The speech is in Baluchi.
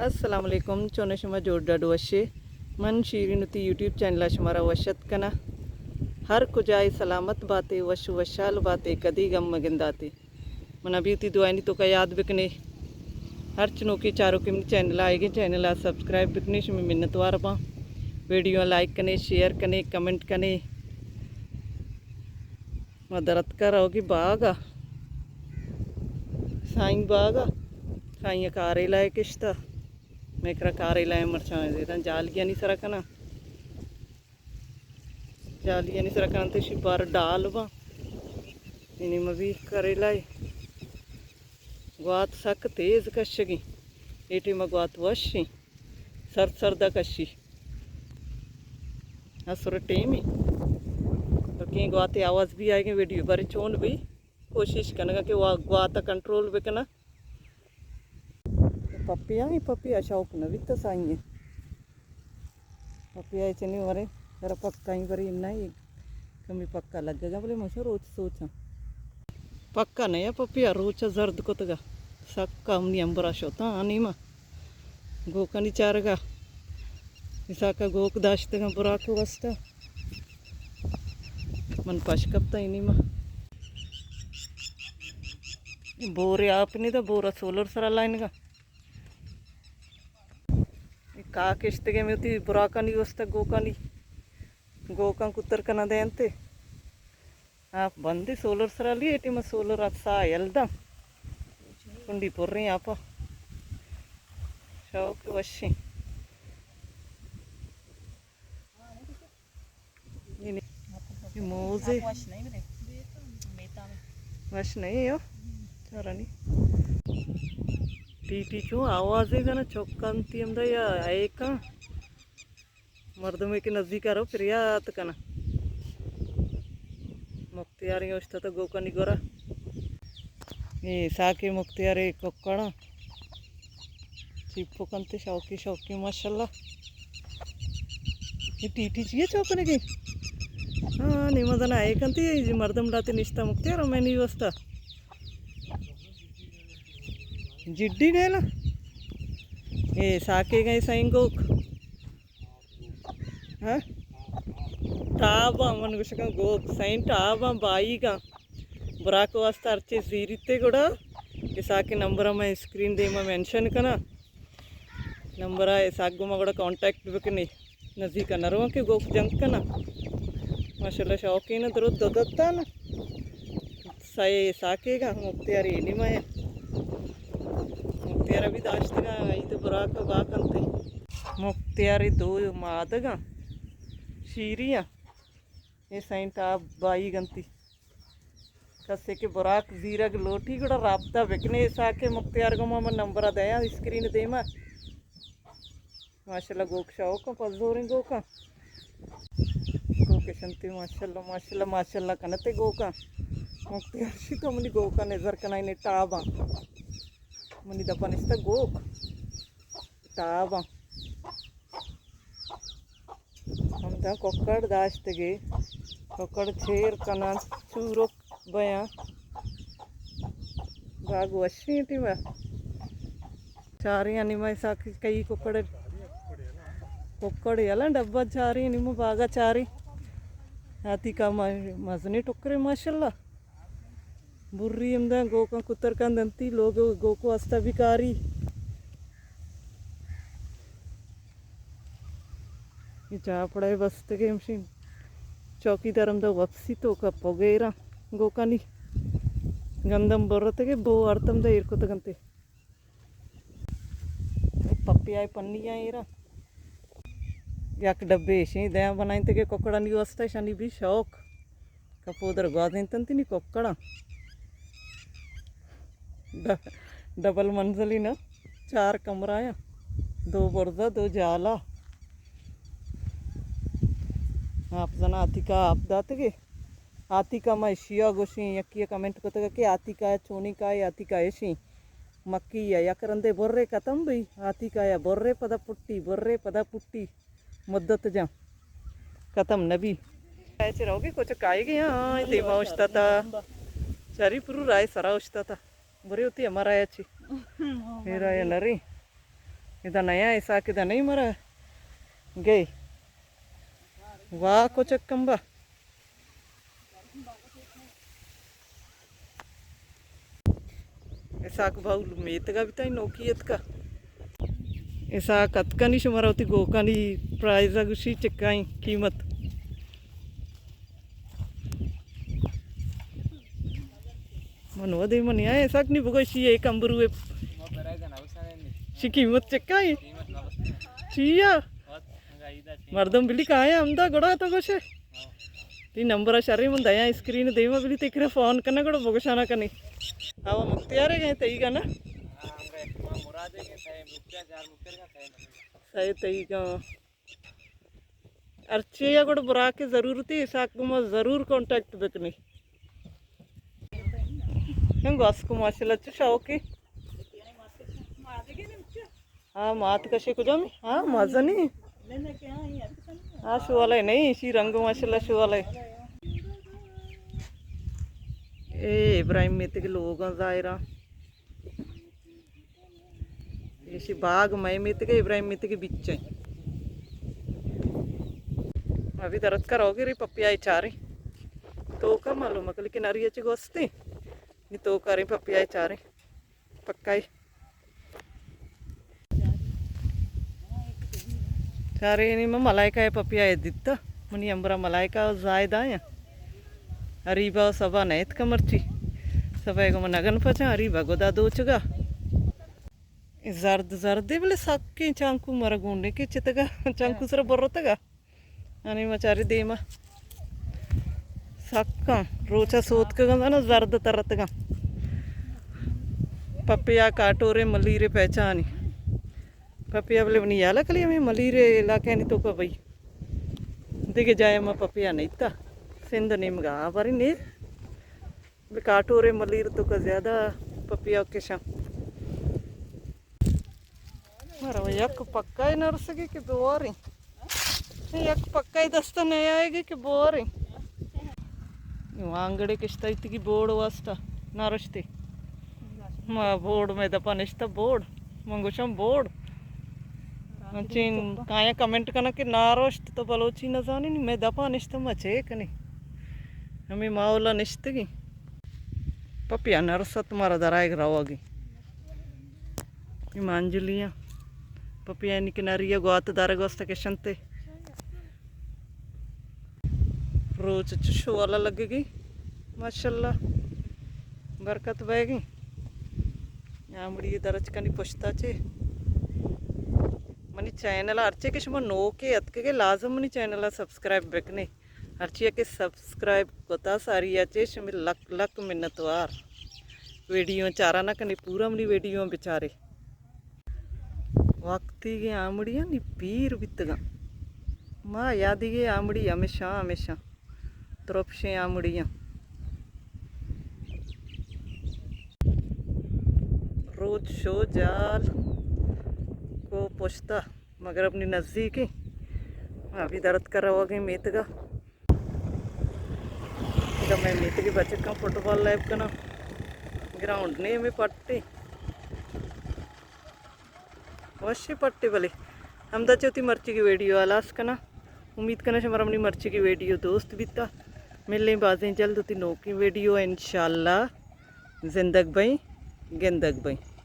السلام علیکم، چون شما؟ جوڑ ڈاڈ وشے؟ من شیرین وتی یوٹیوب چینل ءَ شمارا وش اتک کناں۔ ہر کجائے سلامت باتے، وش وشحال باتے، کدی غم مگنداتے۔ منا بھی وتی دعائنی توکا یاد بکنے۔ ہر چنوکے چاروکے منی چینل ءَ آئیگے، چینل ءَ سبسکرائب بکنے، شمی منتوار باں۔ ویڈیو لائک کنے، شیئر کنے، کمنٹ کنے۔ ما درتکا روگی باغا، سائیں باغا، سائیں کاریلا کشتا۔ میکرا کاریلا مرچاں زیداں جالیانی سرا کناں۔ جالیانی سرا کناں تے شی بار ڈال باں۔ اینی مبی کریلائے۔ گوات سک تیز کشگی۔ اے ٹیما گوات وشی۔ سرد سردا کشی۔ اسر ٹیمی۔ تو کیں گواتے آواز بھی آئیگی ویڈیو بارے چون بھی کوشش کنگا کہ وا-، گواتا کنٹرول بکناں۔ پپیا، اے پپیا شوق نہ بیت سائیں۔ پپیا چنی ورے، ذرا پکا ہی بری نہ، کمی پکا لگگا، بلے مشا روچ سوچاں۔ پکا نہ یا پپیا، روچا زرد کتگا۔ سکا منی امبرا شوتاں، آنی ما گوکانی چارگا۔ اساکا گوک داشتگاں براک واسطہ۔ من پش کپتاں اینی ما۔ بورے آپ نی دا، بورا سولر سرا لائنگا۔ اے کاک اشتگے میں وتی براکانی واسطہ گوکانی، گوکاں کتر کناں دینتے۔ آپ بندی سولر سرا لیے، ٹی ما سولر ات سا یلداں۔ کنڈی پریں آپا۔ شوق وشیں۔ اے موزے۔ وش نہیں ہو؟ چارانی۔ ٹی ٹی چون آوازے گنا چوکانتی ہمدا یا ایکاں۔ مردمے کہ نزدیک ءَ رو پریات کناں۔ مختیاریں اوشتاتگ گوکانی گورا۔ اے ساکے مختیارے ککڑاں۔ چیپو کنتے شوقی شوقی ماشاءاللہ۔ اے ٹی ٹی چیئے چوکنے گی؟ ہاں، نیمہ دنا اے کنتی، اے مردم ڈاتے نشتا مختیار، میں نی واسطہ۔ جڈی نیلا۔ اے ساکے گئے سائیں گوک۔ ہاں؟ ٹاباں، من گوشگاں گوک سائیں ٹاباں بائیگاں۔ براک واسطہ ہرچے زیریتے گڑا اساکے نمبر ءَ من اسکرین دیما مینشن کناں۔ نمبر ءَ اساک گوما گڑا کانٹیکٹ بکنے۔ نزیک ءَ نہ رواں کہ گوک جنگ کناں۔ ماشاءاللہ شوقین درو دو دتان۔ سئے ساکیگا مختیاری نیمہ ءَ۔ مختیار ابھی داشتگا، عید براک با کنتے۔ مختیاری دو مادگا شیریاں۔ اے سائیں ٹاپ بائی گنتی۔ کسے کہ براک زیرگ لوٹی گڑا رابطہ بکنے، ساکے مختیار گوما من نمبر دیاں اسکرین دیما۔ ماشاءاللہ گوک شوق پزوریں گوکاں۔ گوک شنتی ماشاءاللہ، ماشاءاللہ، ماشاءاللہ کنتے گوکاں۔ مختیار شی تو منی گوکاں نظر کنائینے ٹاباں۔ منی دپا نشتہ گوک۔ ٹاباں۔ ہمدا ککڑ داشتگے۔ ککڑ چیر کناں، چورک بیاں۔ باگ وشیں ٹیما۔ چاریں نیمہ ساکی کئی ککڑ، ککڑ یلا ڈبہ چاریں نیمہ باگا چاریں۔ آتی کا مزنی ٹکرے ماشاءاللہ۔ بری ہمدا گوکاں کتر کن دنتی، لوگ گوکو استا بیکاری۔ اے چاپڑے بستگے ہمشین۔ چوکیدار ہمدا وپسی تو کپو گیرا گوکانی گندم برتگے بو ارتم دا ایر کتگنتے۔ پپی آئی پنی آئی ایرا۔ یک ڈبے ایشیں دیاں بنائیں تے کہ ککڑانی واسطہ شانی بھی شوق۔ کپودر گوازینتنتی نی ککڑاں۔ ڈ-، ڈبل منزلی نا، چار کمرہ آیا، دو برزا، دو جالا۔ آپ زنا آتیکا آپ داتگے۔ آتیکا ما اشیا گوشیں، یکی کمنٹ کتگا کہ آتیکا چونی کائے، آتیکا اشیں۔ مکی یا یک رندے برے ختم بی، آتیکا یا برے پدا پٹی، برے پدا پٹی۔ مدت جاں ختم نبی۔ اے چہ روگی کچھ کائیگی، ہاں، اے دیما اوشتاتا۔ چاری پرو رائے سرا اوشتاتا۔ برے ہوتی ہمارا اے چی۔ میرا اے نری۔ ادا نیا ایسا کہ دا نہیں مرا گئے۔ واہ، کوچک کمبا۔ اسحاق بھاؤ میتگا بیتائی نوکی اتکا۔ اسحاق اتکانی شمارا وتی گوکانی پرائز گوشی چکائیں قیمت۔ من ودے من آئے اسحاق نی بگوشی ایک امبروے۔ شی قیمت چکائیں۔ چیا؟ مردم بلی کایا ہمدا گڑا تو گوشے۔ تی نمبر شرے من دیاں اسکرین دیما بلی تکرے فون کنا گڑا بگشانا کنی۔ ہاں، مختیار ہے گئے تئی گا نا؟ سہی تئی گا۔ ارچی یا گڑا برا کے ضرورتی اسحاق گما ضرور کانٹیکٹ بکنی۔ ہم گوس کو ماشاءاللہ چو شوقی۔ ہاں، مات کشے کجام؟ ہاں، مزنی۔ ہاں، شوالے نہیں، اسی رنگ ماشاءاللہ شوالے۔ اے ابراہیم میتگ لوگاں ظاہرا۔ اسی باغ میں میتگ، ابراہیم میتگ بچے۔ ابھی درت کر ہوگی ری پپیا چارے۔ تو کا معلوم ہے، لیکن اری اچ گوستے۔ نی تو کریں پپیا چارے۔ پکائی۔ چارے نی من ملائکہ ء پپیا ء دیتا۔ منی امبرا ملائکہ ء زاہد آیا۔ اریبا ء سبا نیت کمرچی۔ سبا ء گو من نگن پچاں، اریبا گدا دوچگا۔ اے زرد زردے بلے سکیں چانکو مرا گونڈے کے چتگا۔ چانکو سر برتگا۔ انی مچاری دیما سکاں روچا سوتکگاں نا زرد ترتگاں۔ پپیا کاٹورے ملیرے پہچانی۔ پپیا بلے منی یالا کلی ہمیں ملیرے علاقہ نی تو کا بھئی۔ دیگه جائے ما پپیا نہیں تا۔ سندھ نیمگا آ باری نے۔ بلے کاٹورے ملیر تو کا زیادہ پپیا کشاں۔ مارا یک پکا نہ رسگی کہ بواریں۔ یک پکا دست نہ آئے گی کہ بواریں۔ آنگڑے کشتا اتگی بورڈ واسطہ نہ رشتے۔ ما بورڈ میں دپا نشتا بورڈ۔ من گوشم بورڈ۔ انچیں کایا کمنٹ کنا کہ ناروشت تو بلوچی نہ زانی نی، میں دپا نشتم ما چے کنی۔ ہمیں ماحولا نشتگی۔ پپیا نرست مارا درائگ روگی۔ اے مانجلیاں۔ پپیا نی کناریا گوات دارگ واسطہ کشنتے۔ روچ چو شوالا لگگی۔ ماشاءاللہ۔ برکت بئیگی۔ آمڑی درچ کنی پشتا چے۔ منی چینل ء ہرچے کہ شما نوکے اتکگے لازم منی چینل ء سبسکرائب بکنے۔ ہرچی کہ سبسکرائب کتا ساری ء چے شمے لک لک منتوار۔ ویڈیو چارا نہ کنے پورا منی ویڈیو بچارے۔ وقتی گے آمڑیاں نی پیر بیتگاں۔ ما یادی گے آمڑی ہمیشہ ہمیشہ۔ ترپشیں آمڑیاں۔ روچ شو جال کو پشتا مغرب نی نزیک ایں۔ ابھی درت کر روگیں میتگا۔ ادا میں میتگی بچکاں فٹبال لیب کناں۔ گراؤنڈ نے ہمیں پٹے۔ وشی پٹے بلے۔ ہمدا چہ وتی مرچیگی ویڈیو ہلاس کناں۔ امید کناں شمارا منی مرچیگی ویڈیو دوست بیتا۔ ملیں بازیں جلد وتی نوکیں ویڈیو ء انشاءاللہ۔ زندگ بئیں، گندگ بئیں۔